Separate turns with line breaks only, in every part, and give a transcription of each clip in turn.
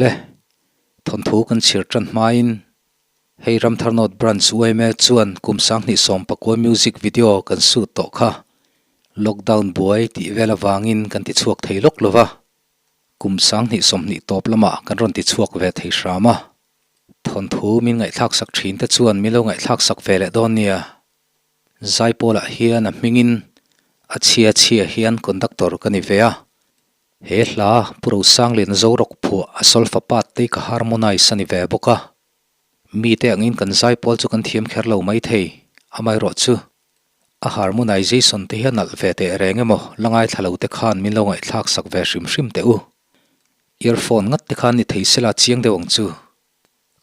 Le, thawnthu kan chhir tan hmain hei Ramthar North Branch yma chuan kum 2019 music video kan shoot tawh kha lockdown buai tih vel avangin kan ti chhuak thei lawk lo va, kum 2020 tawp lamah kan rawn ti chhuak ve thei hram a. Thawnthu min ngaihthlak sak thin te chuan min lo ngaihthlak sak ve leh dawn nia. Zaipawlah hian a hmingin a chhia chhia hian conductor ka ni ve a. He hla Pu Rosanglian Zorawk phuah a solfa part te ka harmonize a ni ve bawk a. Mite angin kan zaipawl chu kan thiam kher lo maithei, amaherawh chu a harmonization te hi a nalh ve teh reng emaw la ngaithla lo te khan min lo ngaihthlak sak ve hrim hrim teh u. Earphone ngat te khan ni thei sela chiang deuh ang chu.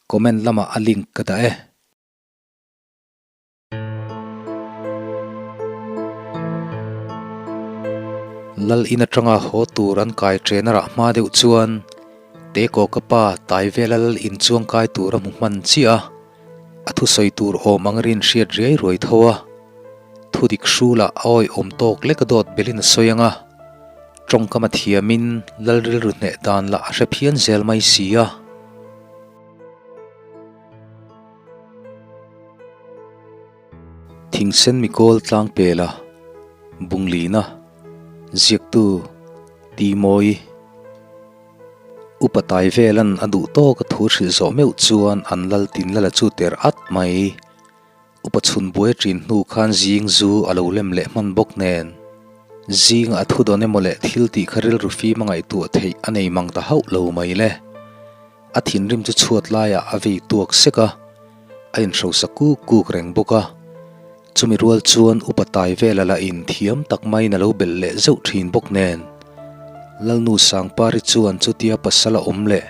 Comment lamah a link ka dah e. Lal in atanga haw tur an kai ṭen a rah hma deuh chuan Tekaw ka pa tai vela lal in chuang kai tur a hmu hman chiah a, a thusawi tur awm ang rin hriat riai ruai tho a. Thudik hrulah a awihawm tawk lek a dawt belin a sawi ang a, tawngkam a thiamin lal rilru hneh dan lah a hre phian zel mai si a. Thingsen mikawl tlang pela Bunglina ziaktu Ti Mawi Upa tai velan a duh tawk a thu hrilh zawh meuh chuan an lal tin lala chu ter at mai. Upa chhun buai ṭin hnu khan zing zu a lo lem leh hman bawk nen. Zinga a thu dawn emaw leh thil tih kha rilru fim a ngaihtuah theih a nei mang ta hauh lo mai le. A thinrim chu chhuat laiah a vei tuak sek a, a inhrosa kuk kuk reng bawk a. Chumi rual chuan upa tai vela lah in thiam tak maiin a lo belh leh zeuh thin bawk nen. Lalnu Sangpari chuan chutia pasal a awm leh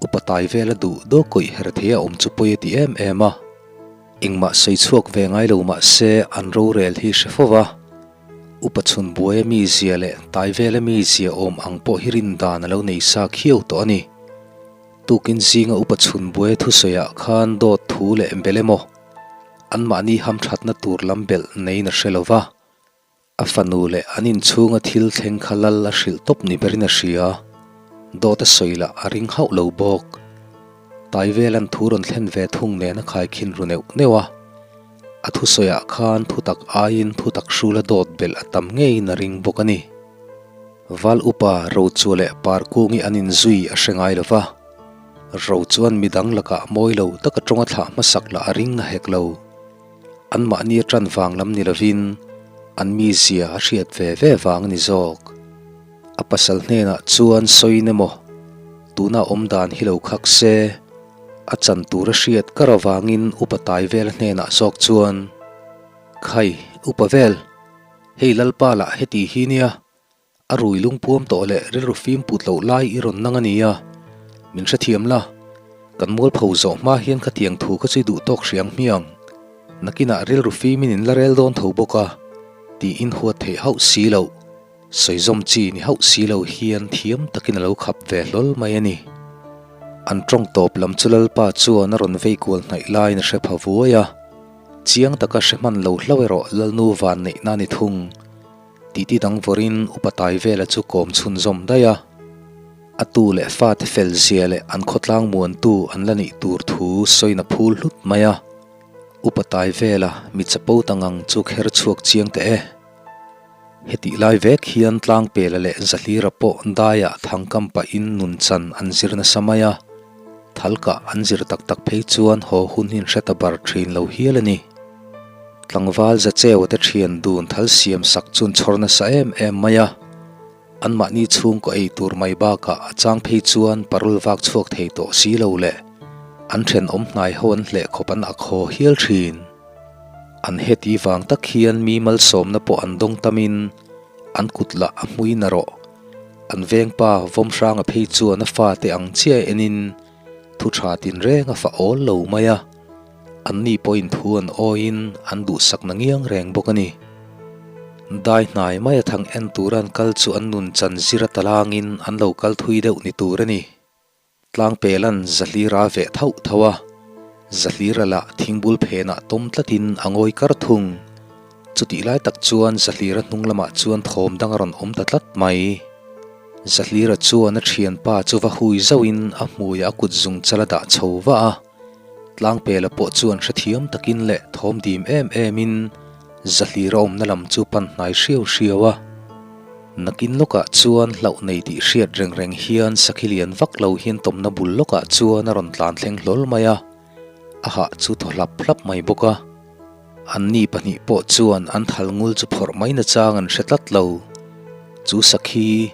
upa tai vela duh dawk kawih her thei a awm chu pawi a ti em em a. Engmah sawi chhuak ve ngai lo mah se an rorel hi hre fo va. Upa chhun buaia mizia leh tai vela mizia awm ang pawh hi rin dan a lo nei sa khiau tawh a ni. Tukin zinga upa chhun buaia thusawiah khan dawt thu leh bel emaw, anmahni hamthatna tur lam belh neiin a hre lo va. A fanu leh an inchhunga thil thleng kha lal a hrilh tawp ni berin a hria. Dawt a sawi lah a ring hauh lo bawk. Tai velan thu rawn thlen ve thung nen a khaikhin ru neuh neuh a. A thusawiah khan thutak aiin thutak hrula dawt belh a tam ngeiin a ring bawk a ni. Val upa Rochua leh Parkungi an inzui a hre ngai lo va, Ro chuan midang lakah mawi lo taka tawng a thlah hmasak lah a ring a hek lo. Anmahni a tan vang lam ni lovin an mizia a hriat ve ve vang a ni zawk. A pasal hnenah chuan sawiin emaw tuna awmdan hi lo khak se, A chan tur a hriat kar avangin upa tai vel hnenah zawk chuan, Khai, upa vel, hei Lalpa lah heti hi nia, a rui lungpuam tawh leh rilru fim put loh lai i rawn nang a nia, min hrethiam la, kan mualpho zawh hma hian khatiang thu kha chu i duh tawk hriang hmiang, nakinah rilru fimin in la rel dawn tho bawk a, tiin huat theih hauh si loh. Sawizawm chi ni hauh si lo hian thiam takin a lo khap ve hlawl mai a ni. An tawng tawp lam chu Lalpa chuan a rawn vei kual hnaih laiin a hre pha vuai a. Chiang taka hre hman lo hlauh erawh Lalnu van neihna a ni thung. Titi dang vawrin upa tai vela chu kawm chhunzawm daih a. A tu leh fate fel zia leh an khawtlang muantu an la nih tur thu sawiin a phul hlut mai a. Upa tai vela mi chapo ta ngang chu kher chhuak chiang teh e. Hetih lai vek hian Tlangpela leh Zahlira pawh daiah thangkam pahin nun chan an zir nasa mai a, thalkah an zir tak tak phei chuan haw hun hi an hre ta bar thin lo hial a ni. Tlangval Zacheua te thian dun thal siam sak chu an chhawr nasa em em mai a, anmahni chhungkaw ei tur mai bakah a chang phei chuan parul vak chhuak thei tawh si lo leh an thenawm hnai ho an hleh khawp an ak haw hial thin. An heti vang tak hian mi malsawmna pawh an dawng tamin an kut lah a hmui na rawh. An vengpa Vawmhranga phei chuan a fate ang chiah enin thu tha tinreng a fa awl lo mai a, anni pawhin thu an awiin an duhsakna ngiang reng bawk a ni. Dai hnai mai a thang en tura an kal chu an nun chan zir a talangin an lo kal thui deuh ni tur a ni. Tlangpelan Zahlira veh thauh thauh a, Zahlira lah thingbul phenah tawm tlatin a ngawi kar thung. Chutih lai tak chuan Zahlira hnung lamah chuan thawm dang a rawn awm ta tlat mai. Zahlira chuan a thianpa chu va hui zauhin a hmuiah a kut zung chal a dah chho va a. Tlangpela pawh chuan hrethiam takin leh thawm dim em emin Zahlira awmna lam chu pan hnai hriau hriau a. Nakin lawkah chuan hlauh nei tih hriat reng reng hian sakhi lian vak lo hian tawmna bul lawkah chuan a rawn tlan thleng hlawl mai a, a hah chu thaw hlap hlap mai bawk a. Anni pahnih pawh chuan an thal ngul chu phawrh mai nachang an hre tlat lo. Chu sakhi,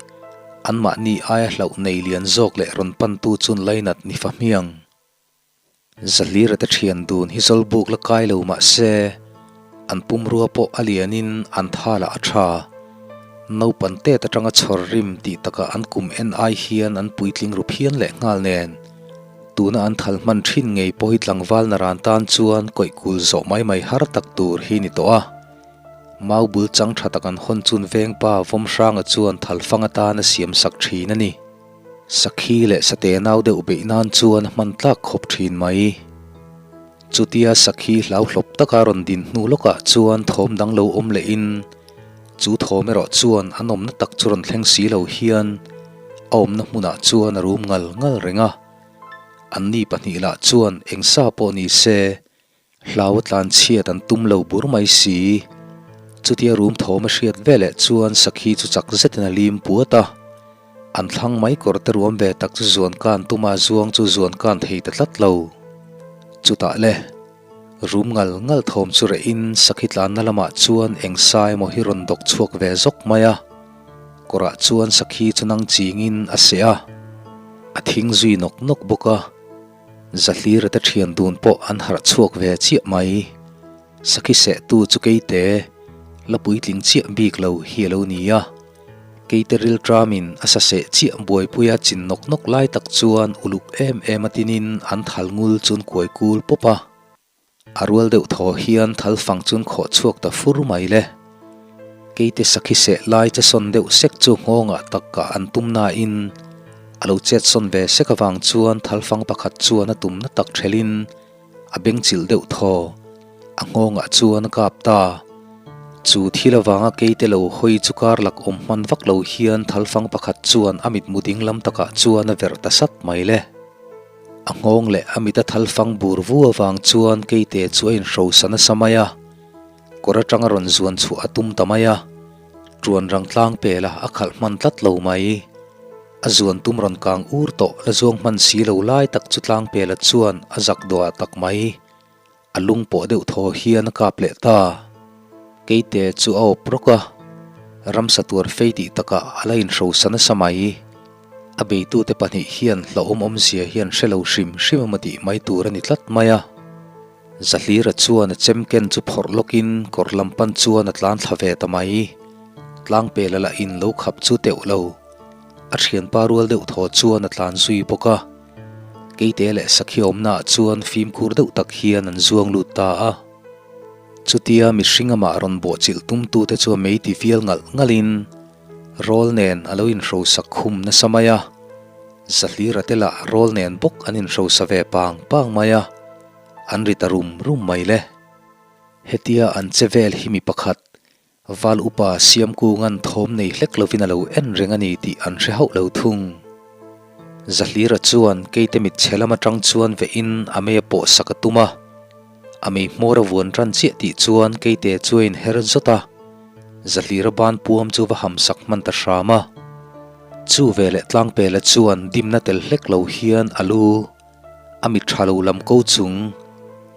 anmahni aia hlauh nei lian zawk leh rawn pantu chun lainat ni fa hmiang. Zahlira te thian dun hi zawlbuk la kai lo mah se, an pumrua pawh a lianin an thalah a tha. Naupan tet atanga chhawr rim tih takah an kum en ai hian an puitling ru phian leh nghal nen. Tuna an thal hman thin ngei pawh hi tlangval naran tan chuan kawih kul zawh mai mai har tak tur hi ni tawh a. Mau bul chang tha tak an hawn chun vengpa Vawmhranga chuan thalfang atan a siam sak thin a ni. Sakhi leh sate nau deuh beih nan chuan a hman tlak khawp thin mai. Chutia sakhi hlauhlawp taka rawn din hnu lawkah chuan thawm dang lo awm lehin chu thawm erawh chuan a nawmna tak chu rawn thleng si lo hian a awmna hmunah chuan a rum ngal ngal reng a. Anni pahnih lah chuan eng sa pawh ni se Hlau a tlan chhiat an tum lo bur mai si. Chutia rum thawm a hriat veleh chuan sakhi chu chak zetin a lim puat a. An thlang mai kawr te ruam ve tak chu zuan kan tuma zuang chu zuan kan thei ta tlat lo. Chutah le, rum ngal ngal thawm chu rehin sakhi tlanna lamah chuan eng sa emaw hi rawn dawk chhuak ve zawk mai a. Kawrah chuan sakhi chu nang chingin a seh a, a thing zui nawk nawk bawk a. Zahlira te thian dun pawh an harh chhuak ve chiah mai. Sakhi sehtu chu keite la puitling chiah bik lo hi a lo ni a. Keite rilṭamin a sa seh chiah buaipuia chin nawk nawk lai tak chuan uluk em em a tinin an thal ngul chun kuai kul pawp a. A rual deuh thaw hian thal fang chun khawh chhuak ta fur mai le. Keite sakhi seh lai che sawn deuh sek chu nghawngah tak kah an tum nain a lo chet sawn ve sek avang chuan thal fang pakhat chuan a tumna tak thelhin a beng chilh deuh thaw a nghawngah chuan a kap ta. Chu thil avanga keite lo hawi chu kar lak awm hman vak lo hian thal fang pakhat chuan a mitmu ding lam takah chuan a verh ta sat mai le. A nghawng leh a mit a thal fang bur vu avang chuan keite chu a inhrosa nasa mai a, kawr atanga rawn zuan chhuah a tum ta mai a, ṭuan rang tlang pela a khalh hman tlat lo mai. A zuan tum rawn kang ur tawh la zuang hman si lo lai tak chu tlang pela chuan a zak duah tak mai. A lung pawh deuh thaw hian a kap leh ta. Keite chu a awp rawk a, ramsa tuar fei tih takah a la inhrosa nasa mai. A beitute pahnih hian hlauhawm awmzia hian hre lo hrim hrim emaw tih mai tur a ni tlat mai a. Zahlira chuan a chem ken chu phawrh lawkin kawr lam pan chuan a tlan thla ve ta mai. Tlangpela lah in lo khap chu teuh lo. A thianpa rual deuh thaw chuan a tlan zui bawk a. Keite leh sakhi awmnaah chuan fimkhur deuh tak hian an zuang lut ta a. Chutia mihring amah rawn bawhchilh tumtute chu a mei ti vial ngalh ngalhin rawl nen a lo inhrosak khum nasa mai a. Zahlira te lah rawl nen bawk an inhrosa ve pang pang mai a, an ri ta rum rum mai le. Hetia an che vel hi mi pakhat Val upa Siamkunga'n thawm nei hlek lovin a lo en reng a ni tih an hre hauh lo thung. Zahlira chuan keite mit chhe lam atang chuan vehin a mei a pawh sak a tum a. A mei hmawr a vuan ran chiah tih chuan keite chu a inher zawt a. Zahlira ban puam chu va ham sak hman ta hram a. Chu veleh Tlangpela chuan dimna tel hlek lo hian a lu A mit tha lo lam ko chung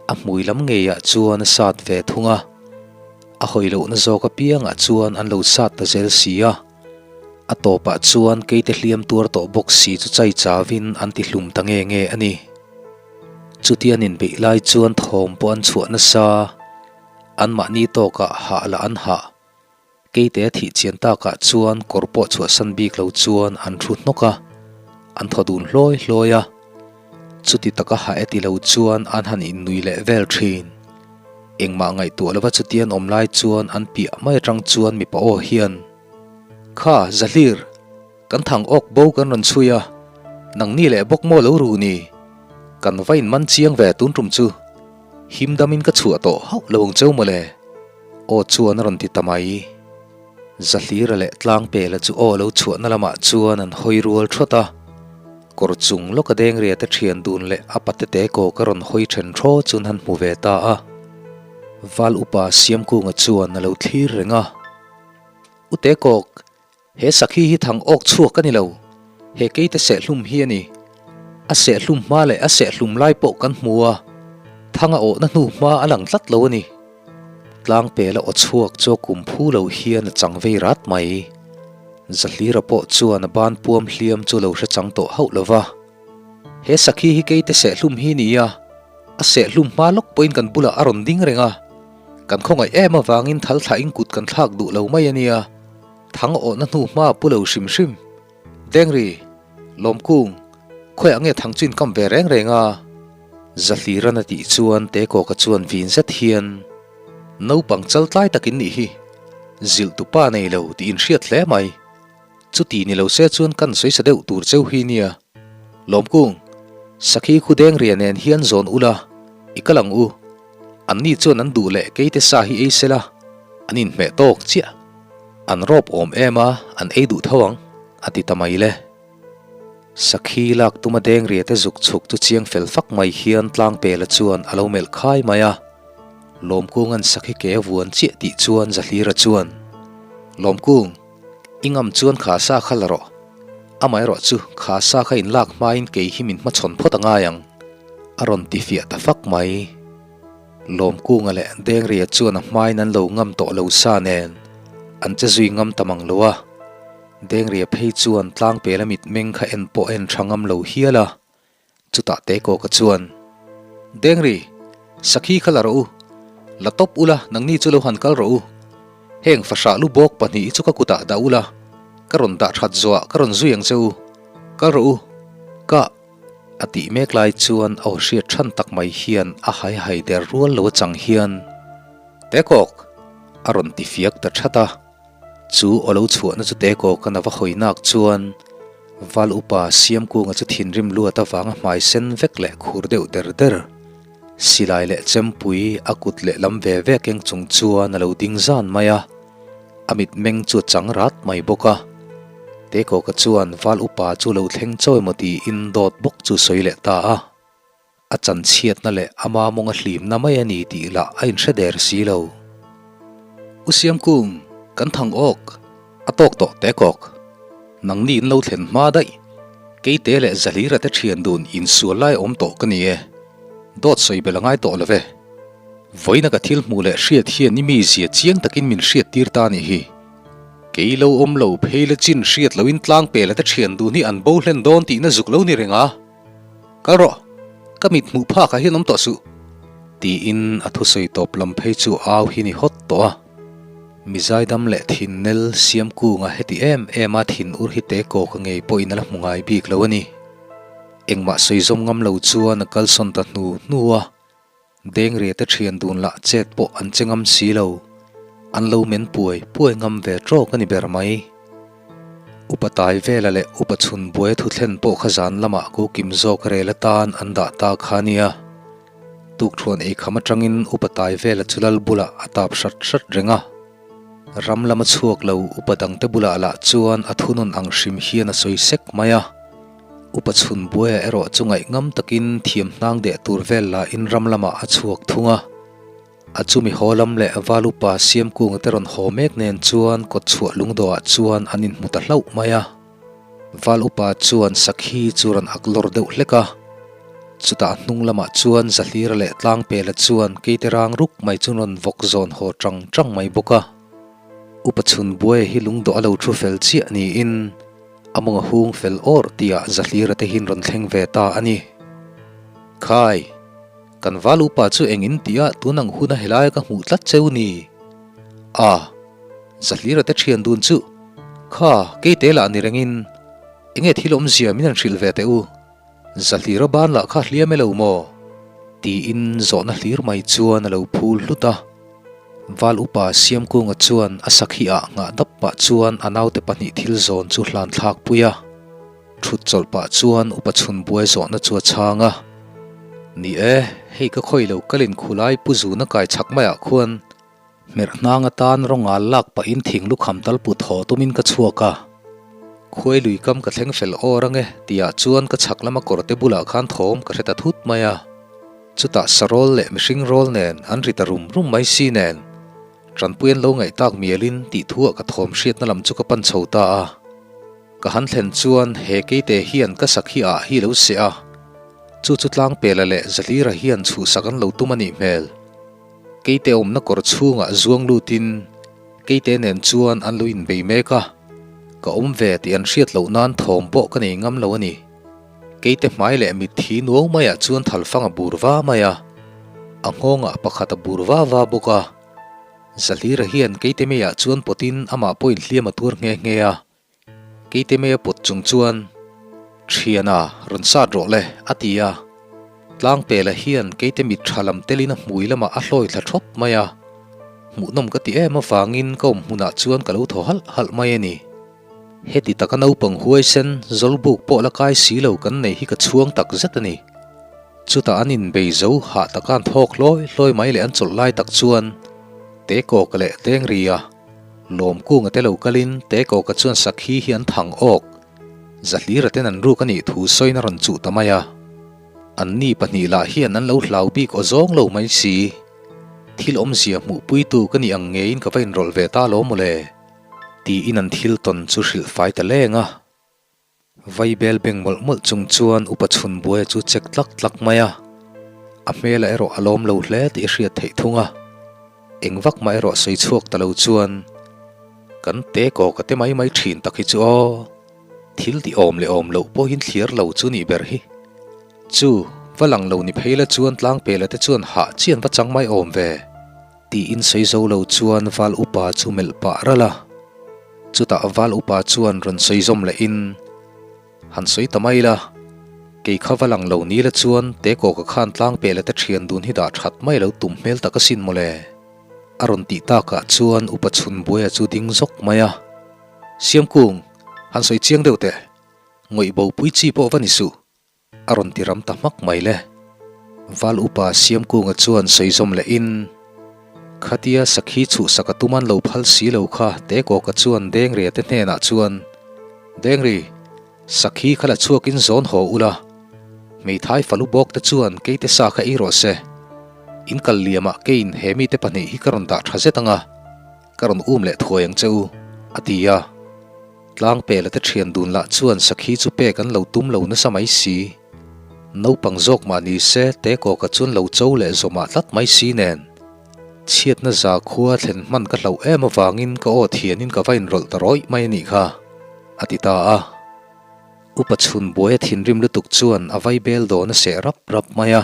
a hmui lam ngeiah chuan a sat ve thung a, a hawi lohna zawk apiangah chuan an lo sat ta zel si a. A tawpah chuan keite hliam tuar tawh bawk si chu chai chavin an ti hlum ta nge nge a ni. Chuti an inbeih lai chuan thawm pawh an chhuah nasa, anmahni tawkah hah lah an hah. Keite a thih chian takah chuan kawr pawh chhuahsan bik lo chuan an thu hnawk a, an thaw dun hlawi hlawi a. Chuti taka ha e ti lo chuan an han innui leh vel thin. Engmah ngaihtuah lova chuti an awm lai chuan an piah mai atang chuan mipa aw hian, Kha, Zahlir! Kan thang awk bo kan rawn chhui a, nangni leh bawk maw lo ru ni? Kan va inman chiang ve tun tum chu. Him damin ka chhuah tawh hauh lo ang cheu mawle. Aw chuan a rawn ti ta mai. Zahlira leh Tlangpela chu aw lo chhuahna lamah chuan an hawi rual thawt a. Kawr chung lawka Dengria te thian dun leh a pate te kaw ka rawn hawi then thaw chu an han hmu ve ta a. Val upa Siamkunga chuan a lo thlir reng a. U Tekawk, He sakhi hi thang awk chhuak a ni lo, he keite sehhlum hi a ni. A sehhlum hma leh a sehhlum lai pawh kan hmu a, thang a awhna hnu hma a lang tlat lo a ni. Tlangpela aw chhuak chu a kum phu lo hian a chang vei rat mai. Zahlira pawh chuan a ban puam hliam chu lo hre chang tawh hauh lo va. He sakhi hi keite sehhlum hi ni a, a sehhlum hma lawk pawhin kan bulah a rawn ding reng a, kan khawngaih em avangin thal thlahin kut kan thlak duh lo mai a nia. Thang awhna hnu hma pu lo hrim hrim. Dengri, Lawmkung, khawiah nge thang chu inkam ve reng reng a? Zahliran a tih chuan Tekawka chuan vin zet hian, Naupang chal tlai tak in nih hi, zilh tu pa nei lo tih in hriat hle mai. Chuti ni lo se chuan kan sawi sa deuh tur cheu hi nia. Lawmkung, Sakhi khu Dengria nen hian zawn ula, i kal ang u. Anni chuan an duh leh keite sa hi ei sela, an inhmeh tawk chiah. An rawp awm em a, an ei duh tho ang, a ti ta mai le. Sakhi lak tuma Dengria te zuk chhuk chu chiang fel fak mai hian Tlangpela chuan a lo melh khai mai a. Lawmkunga'n Sakhi ke a vuan chiah tih chuan Zahlira chuan, Lawmkung, i ngam chuan kha sa kha la rawh. Amaherawh chu kha sa kha inlak hmain kei hi min hmachhawn phawt a ngai ang, a rawn ti fiah ta fak mai. Lawmkunga leh Dengria chuan a hmain an lo ngam tawh lo sa nen an che zui ngam ta mang lo a. Dengria phei chuan tlangpela mitmeng kha en pawh a en tha ngam lo hial a. Chutah Tekawka chuan, Dengri, sakhi kha la rawh u. La tawp ula, nangni chu lo han kal rawh u. Heng fahrah lu bawk pahnih chu ka kutah dah ula, ka rawn dah that zawhah ka rawn zui ang che u. Kal rawh u. Ka. A tih mek lai chuan a aw hriat than tak mai hian a hai hai der rual lo achang hian, Tekawk! a rawn ti fiak ta that a. Chu aw lo chhuahna chu Tekawk an a va hawi nak chuan Val upa Siamkunga chu thinrim luat avanga hmai sen vek leh khur deuh der der, silai leh chempui a kut leh lam ve ve keng chung chuan a lo ding zan mai a. A mitmeng chu a chang rat mai bawk a. Tekawka chuan Val upa chu lo thleng chawi maw tiin dawt bawk chu sawi leh ta a. A chanchhiatna leh ama mawnga hlimna mai a ni tih lah a inhre der si lo. U Siamkung, kan thang awk, a tawk tawh Tekawk. Nangni in lo thlen hma daih. Keite leh Zahlira te thian dun insual lai awm tawh ka ni e. Dawt sawi bel a ngai tawh lo ve. Vawiina ka thil hmuh leh hriat hian i mizia chiang takin min hriat tir ta nih hi. Kei lo awm lo phei la chin hriat loin tlang pela te thian dun hi an bo hlen dawn tihna zuk lo ni reng a. Kal rawh, ka mit hmuh phakah hian awm tawh suh. Tiin a thusawi tawp lam phei chu au hi ni hawt tawh a. Mi zaidam leh thin nel siam kunga heti em em a thin ur hi te kaw ka ngei pawhin a la hmu ngai bik lo a ni. Engmah sawi zawm ngam lo chuan a kalsawn ta hnu hnu a. Dengria te thian dun lah chet pawh an che ngam si lo, an lo men puai puai ngam ve tawk a ni ber mai. Upa tai vela leh upa chhun buai thu thlen pawh kha zan lamah ko kim zawk rel atan an dah ta kha nia. Tukthuan eikham atangin upa tai vela chu lal bulah a tap hrat hrat reng a. Ram lama chhuak lo upa dangte bulah lah chuan a thunawn ang hrim hian a sawi sek mai a. Upa chhun buaia erawh chu ngaih ngam takin thiam hnang deh tur vel lahin ram lamah a chhuak thung a. A chumi haw lam leh Val upa Siamkunga te rawn haw mek nen chuan kawtchhuah lungdawhah chuan an inhmu ta hlauh mai a. Val upa chuan sakhi chu rawn ak lawr deuh hlek a. Chutah a hnung lamah chuan Zahlira leh Tlangpela chuan keite rang ruk mai chu rawn vawk zawn haw tang tang mai bawk a. Upa chhun buaia hi lungdawh a lo thu fel chiah niin, A mawng a hung fel awr tihah Zahlira te hian rawn thleng ve ta a ni. Khai! Kan val upa chu eng in tih ah tun ang hun a helai ka hmuh tlat cheu ni? A! Zahlira te thian dun chu kha keite lah ni rengin enge thil awmzia min han hrilh ve teh u. Zahlira ban lah kha hliam e lo maw? Tiin zawhna hlir mai chuan a lo phul hlut a. Val upa Siamkunga chuan a sakhi ah nghah dap pah chuan a naute pahnih thil zawn chu hlan thlak pui a. Thut chawlh pah chuan upa chhun buai zawhna chu a chhang a. Ni e, hei ka khawi lo kalin khulai pu zuna kai chhak maiah khuan. Hmerh hnang atan rawngal lak pahin thing lukham tal put haw tumin ka chhuak a. Khuai lui kam ka thleng fel awr ange tihah chuan ka chhak lama kawrte bulah khan thawm ka hre ta thut mai a. Chutah sarawl leh mihring rawl nen an ri ta rum rum mai si nen Tanpui an lo ngaih tak mialin tih thuah ka thawm hriatna lam chu ka pan chho ta a. Ka han thlen chuan he keite hian ka sakhi ah hi lo seh a, chu chu Tlangpela leh Zahlira hian chhuhsak an lo tum a nih hmel. Keite awmna kawr chhungah zuang lutin keite nen chuan an lo inbei mek a, ka awm ve tih an hriat loh nan thawm pawh ka nei ngam lo a ni. Keite hmai leh mitthi nuau maiah chuan thalfang a bur va mai a, a nghawngah pakhat a bur va va bawk a. Zahlira hian keite meiah chuan pawtin amah pawhin hliam a tuar nghe nghe a. Keite mei a pawt chung chuan, Thiana, rawn sat rawh le, a ti a. Tlangpela hian keite mit tha lam telin a hmui lamah a hlawi thla thawt mai a. Hmuhnawm ka ti em avangin ka awm hmunah chuan ka lo thaw halh halh mai a ni. Heti taka naupang huaisen zawlbuk pawh la kai si lo kan nei hi ka chhuang tak zet a ni. Chutah an inbei zo hah taka an thawk hlawi hlawi mai leh an chawlh lai tak chuan Tekawka leh Tengria Lawmkunga te lo kalin Tekawka chuan sakhi hi an thang awk Zahlira ten an ruk a nih thu sawiin a rawn chuh ta mai a. Anni pahnih lah hian an lo hlau bik aw zawng lo mai si. Thil awmzia hmuhpuitu ka nih ang ngeiin ka va inrawlh ve ta lo mawle. Tiin an thil tawn chu hrilh fai ta leng a. Vaibel beng mawlh mawlh chung chuan upa chhun buaia chu chek tlak tlak mai a. A hmela erawh a lawm lo hle tih a hriat theih thung a. Eng vak mah erawh sawi chhuak ta lo chuan, Kan te kaw ka te mai mai thin tak hi chu aw. Thil tih awm leh awm loh pawhin thliar lo chu nih ber hi. Chu, va lang lo ni phei la chuan tlangpela te chuan hah chian va chang mai awm ve. Tiin sawi zo lo chuan Val Upa chu melh pah ralh a. Chutah Val Upa chuan rawn sawi zawm lehin, Han sawi ta mai la, kei kha va lang lo ni la chuan Tekawka khan tlangpela te thian dun hi dah that mai lo tum hmel tak asin mawle. A rawn tih takah chuan Upa Chhunbuaia chu ding zawk mai a. Siamkung, han sawi chiang deuh teh. Ngawih bopui chi pawh va ni suh. A rawn ti ram ta hmak mai le. Val upa Siamkunga chuan sawi zawm lehin, Khatia sakhi chhuhsak a tum an lo phal si lo kha Tekawka chuan Dengria te hnenah chuan, Dengri, sakhi kha la chhuakin zawn haw ula, hmeithai falu bawk te chuan keite sa kha ei rawh se. In kal liamah keiin he mite pahnih hi ka rawn dah tha zet anga, ka rawn um leh thuai ang che u, a ti a. Tlangpela te thian dun lah chuan sakhi chu pek an lo tum lo nasa mai si. Naupang zawk mah ni se Tekawka chuan lo cho leh zawmah tlat mai si nen. Chhiatna za khua thlen hman ka hlauh em avangin ka aw thianin ka va inrawlh ta rawih mai a nih kha, a ti ta a. Upa chhun buaia thinrim lutuk chuan a vai bel dawn a seh rap rap mai a.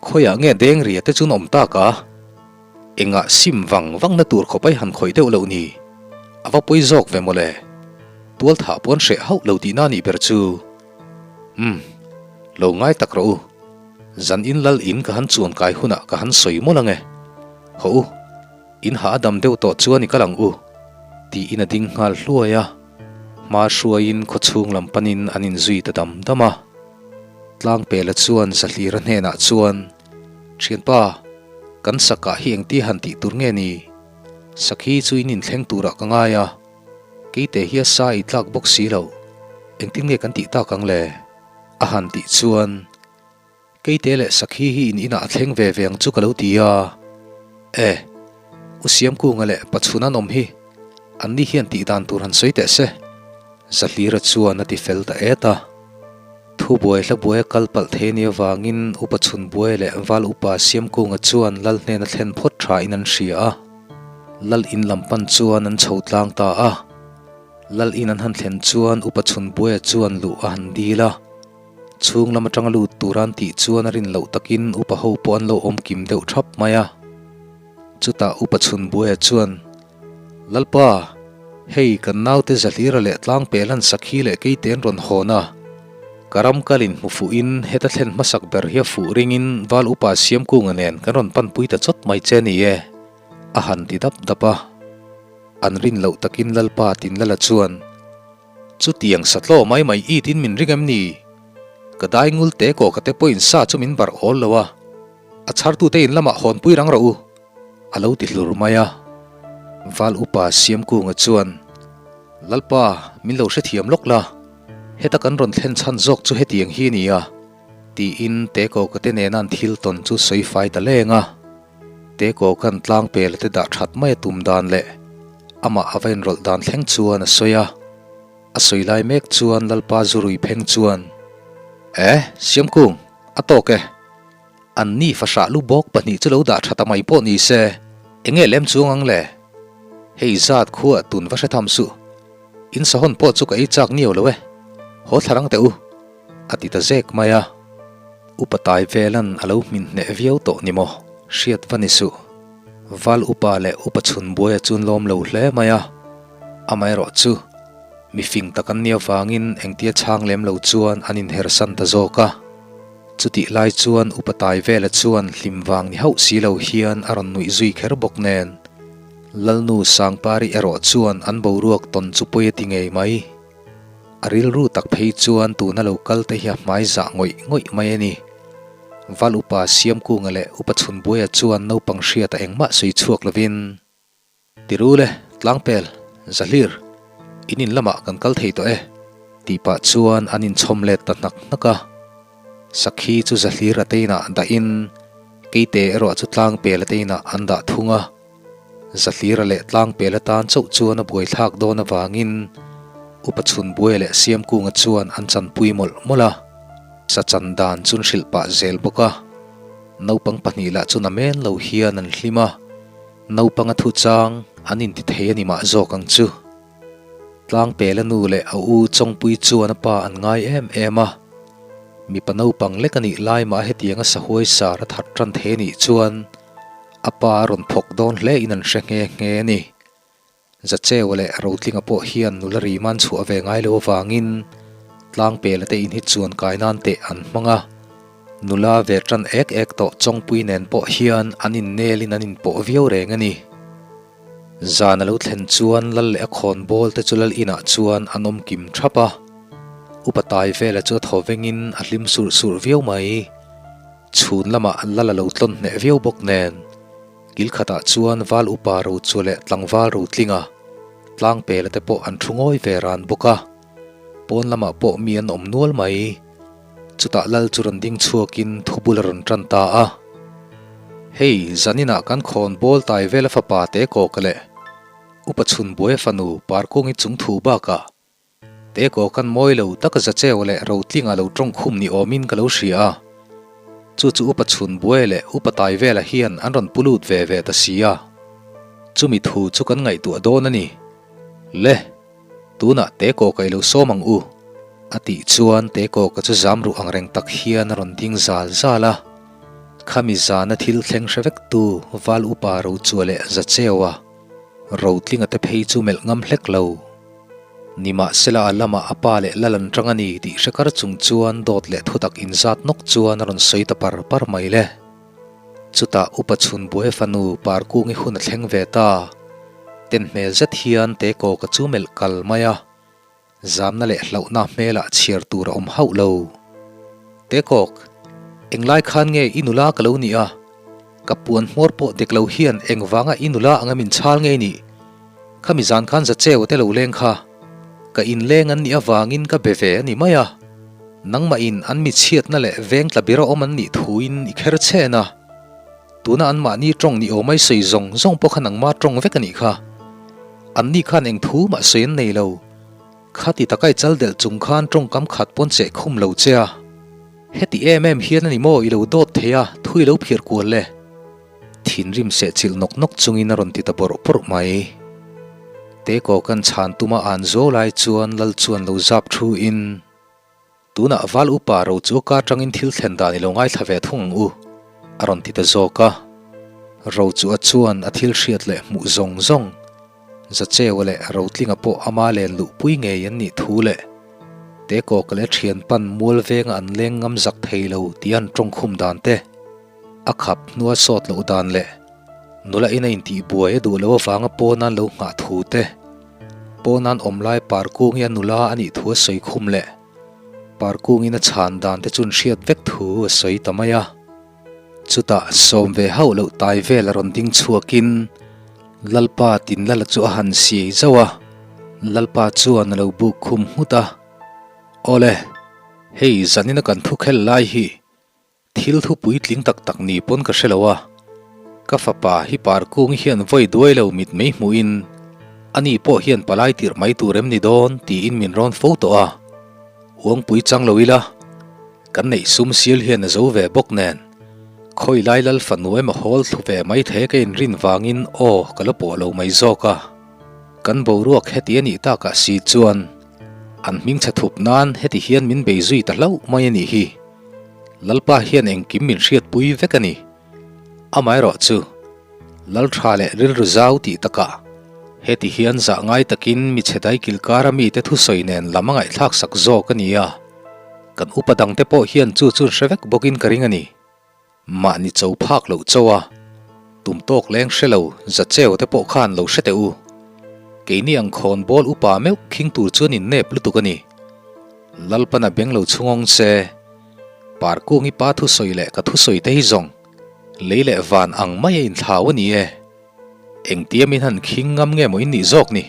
Khawiah nge Dengria te chuan awm tak a? Engah sim vang vang na tur khawp ai han khawih deuh loh ni? A va pawi zawk ve mawle. Tual thah pawn hreh hauh lo tihna nih ber chu. Umm. Lo ngai tak rawh u. Zan in lal in ka han chuan kai hunah ka han sawi mawlh ange. Hawh u. In hah a dam deuh tawh chuan i kal ang u. Tiin a ding nghal hluai a. Hma hruaiin khawchhung lam panin an inzui ta dam dam a. Tlangpela chuan Zahlira hnenah chuan, Thianpa, kan sakah hi engtia han tih tur nge ni? Sakhi chu in inthleng turah ka ngai a, keite hi a sa ei tlak bawk si lo, engtin nge kan tih tak ang le? A han tih chuan, Keite leh Sakhi hi in inah a thleng ve ve ang chu ka lo ti a. E, U Siamkunga leh Pachhun an awm hi, anni hian tih dan tur han sawi teh se. Zahlira chuan a ti fel ta et a. Thubuai hlabuai a kal palh thei a nih avangin Upa Chhunbuai leh Val Upa Siamkunga chuan Lal hnena thlen phawt thain an hria a. Lal in lam pan chuan an chho tlang ta a. Lal in an han thlen chuan Upa Chhunbuaia chuan luh a han dil a. Chhung lam atanga lut tura an tih chuan a rin loh takin Upa ho pawh an lo awm kim deuh thap mai a. Chutah Upa Chhunbuaia chuan, Lalpa, hei kan naute Zahlira leh Tlangpel an sakhi leh keite an rawn hawn a, ka ram kalin hmu fuhin heta thlen hmasak ber hi a fuh ringin Val Upa Siamkunga nen kan rawn panpui ta chawt mai che ni e, a han ti dap dap a. An rin loh takin Lalpa Tinlala chuan, Chutiang satlaw mai mai it in min ring em ni? Ka dai ngul te kaw ka te pawhin sa chu min barh awl lo a, a chhartute in lamah hawnpui rang rawh u. A lo ti hlur mai a. Val upa Siamkunga chuan, Lalpa, min lo hrethiam lawk la, heta kan rawn thlen chhan zawk chu hetiang hi a ni a, tiin Tekawka te nena an thil tawn chu sawi fai ta leng a. Tekawka'n tlangpela te dah that mai a tum dan leh amah a va inrawlh dan thleng chuan a sawi a. A sawi lai mek chuan Lalpa Zurui pheng chuan, E, Siamkung, a tawk e. An ni fahrah lu bawk pahnih chu lo dah tha ta mai pawh ni se, eng nge lem chuang ang le? Hei zat khuah tun va hre tham suh. In sahawn pawh chu ka ei chak niau lo e. Haw thla rang teh u, a ti ta zek mai a. Upa tai velan a lo hmin hneh viau tawh ni maw? Hriat va ni suh. Val upa leh upa chhun buaia chuan lawm lo hle mai a. Amaherawh chu, mi fing tak an nih avangin engtia chhang lem lo chuan an inhersan ta zawk a. Chutih lai chuan Upa Taivela chuan hlim vang ni hauh si lo hian a rawn nuih zui kher bawk nen, Lalnu Sangpari erawh chuan an boruak tawn chu pawi a ti ngei mai. A rilru tak phei chuan tuna lo kal te hi a hmai zah ngawih ngawih mai a ni. Val Upa Siamkunga leh Upa Chhunbuaia chuan naupang hriata engmah sawi chhuak lovin, Tirule, Tlangpel, Zahlir, in in lamah kan kal thei tawh e, tih pah chuan an inchhawm let ta hnak hnak a. Sakhi chu Zahlir a teinah dahin Keite erawh chu Tlangpel a teinah an dah thung a. Zahlira leh Tlangpel atan chauh chuan a buaithlak dawn avangin Upa Chhunbuaia leh Siamkunga chuan an chanpui mawlh mawlh a. Sa chan dan chu an hrilh pah zel bawk a. Naupang pahnih lah chu namen lo hian an hlim a. Naupanga thu chang an inti thei a ni mah zawk ang chu. Tlangpela nu leh a u Chawngpui chuan a pa an ngai em em a. Mipa naupang lek a nih lai mah hetianga sahuai sar a that tan thei a nih chuan a pa a rawn phawk dawn hle in an hre nghe nghe a ni. Zacheua leh Rotlinga pawh hian nula rim an chhuah ve ngai lo avangin Tlangpela te in hi chuan kai nan teh an hmang a. Nula ve tan ek ek tawh Chawngpui nen pawh hian an innelin an inpawh viau reng a ni. Zan a lo thlen chuan Lal leh a khawnbawl te chu Lal inah chuan an awm kim thap a. Upa tai vela chu a thaw vengin a hlim surh surh viau mai. Chhun lamah Lal a lo tlawn hneh viau bawk nen. Kil khatah chuan val upa Rochua leh tlangval Rotlinga, Tlangpela te pawh an thu ngawi ve ran bawk a. Pawn lamah pawh mi an awm nual mai. Chutah lal chu rawn ding chhuakin thu bul a rawn tan ta a. Hei, zaninah kan khawn bawl tai vela fapa te kawka leh upa chhunbuaia fanu Parkungi chung thu bakah Te kaw kan mawi lo tak Zacheu leh Rotlinga lo tawng khum ni awmin ka lo hria a. Chu chu Upa Chhunbuai leh Upa Taivela hian an rawn pu lut ve ve ta si a. Chumi thu chu kan ngaihtuah dawn a ni. Le! Tunah Te kaw ka i lo sawm ang u. A tih chuan Te kaw ka chu zam ruh ang reng tak hian a rawn ding zal zal a. Khami zana thil thleng hre vek tu Val Upa Rochua leh Zacheua, Rotlinga te phei chu melh ngam hlek lo. Nimahsela a lamah a pa leh lal an tang a ni tih hre kar chung chuan dawt leh thutak inzat nawk chuan a rawn sawi ta par par mai le. Chutah Upa Chhunbuai fanu Parkungi hun a thleng ve ta. Ten hmel zet hian Tekawka chu melh kal mai a. Zamna leh hlauhna hmelah chhiar tur a awm hauh lo. Tekawk, englai khan nge i nula ka lo nih a? Ka puan hmawr pawh dek lo hian engvanga i nula anga min chhal ngei nih? Khami zan khan Zacheu te lo leng kha. Ka inleng an nih avangin ka be ve a ni mai a. Nangmah in an mi chhiatna leh veng tla bira awm an nih thuin i kher chhen a. Tuna anmahni tawng ni awm ai sawi zawng zawng pawh kha nangma tawng vek a nih kha. Anni khan eng thu mah sawi an nei lo. Khati taka i chal delh chung khan tawngkam khat pawn cheh khum lo che a. Heti em em hian a ni maw i lo dawt thei a, thu i lo phiar kual le. Thinrim seh chilh nawk nawk chungin a rawn ti ta bawrh bawrh mai. Tekaw kan chhan tuma an zo lai chuan Lal chuan lo zap thu in, Tunah Val Upa ro chu ka tangin thil thlen dan i lo ngaithla ve thung ang u, a rawn ti ta zawk a. Ro chu a chuan a thil hriat leh hmuh zawng zawng, Zacheua leh Rotlinga pawh ama len luhpui ngei an nih thu leh Tekawka leh thianpan mual venga an leng ngam zak thei lo tih an tawngkhum dan te, A khap hnua sawt loh dan leh nula ina intih buai a duh loh avanga pawn an lo nghah thu te, pawn an awm lai Parkungi a nula a nih thu a sawi khum leh Parkungin a chhan dan te chun hriat vek thu a sawi ta mai a. Chutah sawm ve hauh loh tai vel a rawn ding chhuakin Lalpa Tinlala chu a han siai zauh a, Lalpa chuan a lo buk khum nghut a, Awle, hei zanina kan thu khel lai hi Thil thu puitling tak tak ni pawn ka hre lo a, ka fapa hi parkung hian vawi duai lo mit mei hmuhin ani pawh hian palai tirh mai tur em ni dawn tiin min rawn fo tawh a, uangpui chang lo ila kan neih sum sial hian a zo ve bawk nen khawi lai lal fanu emaw hawl thlu ve mai the ka inrin vangin aw ka la pawh lo mai zawk a, kan boruak heti a nih takah si chuan an hmingchhe thup nan heti hian min bei zui ta hlauh mai a nih hi. Lalpa hian engkim min hriatpui vek a ni. Amaherawh chu, Laltha leh rilru zau tih takah, heti hian zah ngai takin mi chhe daikil kara mite thusawi nen lam a ngaihthlak sak zawk a ni a, kan upa dangte pawh hian chu chu an hre vek bawkin ka ring a ni. Mahni cho phak loh cho a, tum tawk leng hre lo za cheu te pawh khan lo hre teh u. Keini ang khawn bawl upa meuh khing tur chuan in nep lutuk a ni. Lalpana beng lo chhungawng se, Parkungi pa thusawi leh ka thusawi te hi zawng lei leh van ang mai a inthlau a ni e. Engtia min han khing ngam nge maw in nih zawk ni?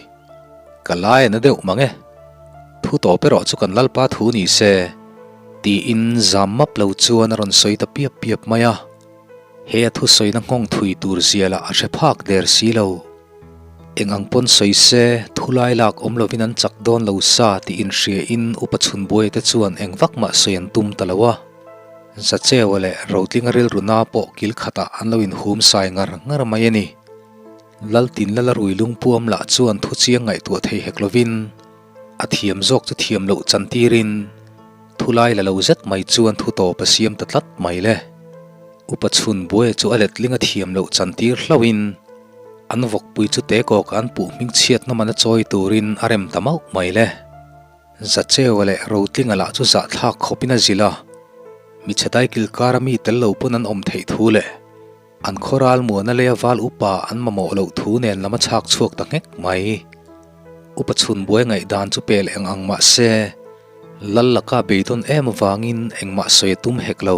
Ka lai a na deuh mang e. Thu tawp erawh chu kan Lalpa thu ni se, tiin zam map lo chuan a rawn sawi ta piap piap mai a. He a thusawina nghawng thui tur zia lah a hre phak der si lo. Eng ang pawn sawi se, thu lai lak awm lovin an chak dawn lo sa tih inhriain Upa Chhunbuaia te chuan eng vak mah sawi an tum ta lo a. Zacheua leh Rotlinga rilru na pawh kil khatah an lo inhum sai ngar ngar mai a ni. Laltin Lala rui lungpuam lah chuan thu chiang ngaihtuah thei hek lovin a thiam zawk chu thiam loh chantirin thu lai la lo zet mai chuan thu tawp a siam ta tlat mai le. Upa chhun buaia chu a letling a thiam loh chantir hlauhin an vawkpui chu tekawk an puh hmingchhiatna man a chawi turin a rem ta mauh mai le. Zacheua leh Rotlinga lah chu zahthlak khawpin a zilh a, michhe daikil kara mi tel lo pawn an awm theih thu leh an khawral muana leia val upa an mamawh loh thu nen lam a chhak chhuak ta nghek mai. Upa chhun buai ngaihdan chu pel eng ang mah se, Lal laka beidawn em avangin engmah sawi a tum hek lo.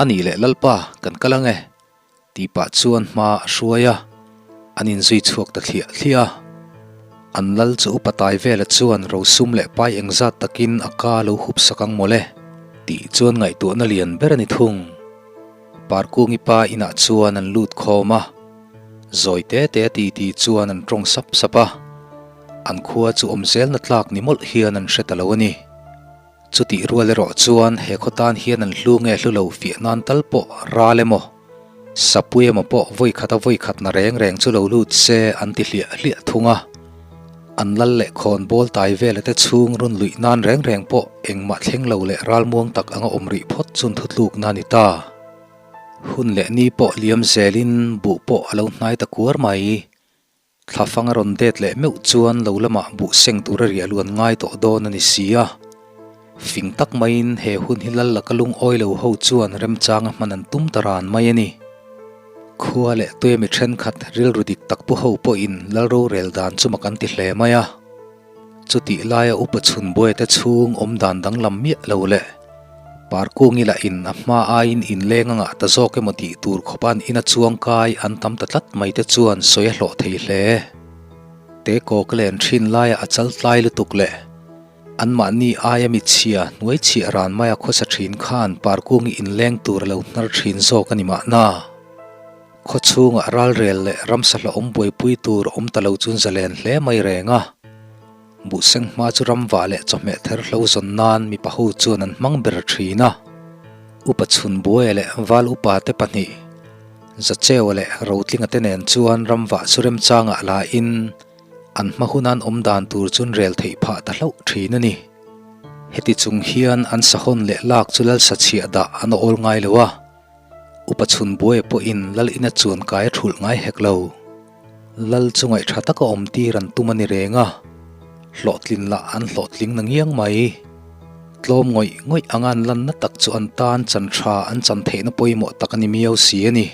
A nih leh Lalpa, kan kal ang e. Tih pah chuan hma a hruai a, an inzui chhuak ta thliah thliah a. An lal chu upa tai vela chuan rosum leh pai engzat takin a ka lo hup sak ang mawle tih chuan ngaihtuahna lian ber a ni thung. Parkungi pa inah chuan an lut khawm a, zawi te te a ti ti chuan an tawng sap sap a, an khua chu awm zelna tlak ni mawlh hian an hre ta lo a ni. Chutih rual erawh chuan he khaw tan hian an hlu nge hlu lo fiah nan tal pawh ral emaw, sapui emaw pawh vawi khata vawi khatna reng reng chu lo lut se an ti hliah hliah thung a. An lal leh khawn bawl tai vela te chhung run luih nan reng reng pawh engmah thleng lo leh ralmuang tak anga awm rih phawt chun thutlukna a ni ta. Hun leh ni pawh liam zelin buh pawh a lo hnai ta kuar mai. Thlafang a rawn det leh meuh chuan lo lamah buh seng tur a riah luan ngai tawh dawn a ni si a. Fing tak maiin he hun hi lal laka lungawi lo ho chuan remchanga hman an tum ta ran mai a ni. Khua leh tuia mi thenkhat rilru dik tak pu ho pawhin lal rorel dan chu mak an ti hle mai a. Chutih laia upa chhun buaite chhung awm dan danglam miah lo leh Parkungi lah in a hma aiin inleng a ngah ta zawk emaw tih tur khawpa an ina chuang kai an tam ta tlat mai te chuan sawi a hlawh thei hle. Te kawk len thin laia a chal tlai lutuk leh anmahni aia michhia hnuai chhiah ran maia khawsa thin khan Parkungi inleng tur a lo hnar thin zawk a ni mahna. Khaw chhungah ralrel leh ramsa hlauhawm buaipui tur awm ta lo chuan zalen hle mai reng a. Buhseng hma chu ramvah leh chawhmeh ther hlo zawn nan mipa ho chuan an hmang ber thin a. Upa Chhunbuaia leh Val Upa te pahnih, Zacheua leh Rotlinga te nen chuan ramvah chu remchangah la in an hma huna an awm dan tur chu an rel theih phah ta hlauh thin a ni. Heti chung hian an sahawn leh lak chu lalsa chhiah dah an awl ngai lo a. Upa Chhunbuaia pawhin Lal ina chuan kai a thulh ngai hek lo. Lal chu ngaihṭha taka awm tir an tum a ni reng a, hlawhtlin lah an hlawhtling na ngiang mai. Tlawm ngawih ngawih anga an lanna tak chu an tan chan ṭha an chan theihna pawimawh tak a ni miau si a ni.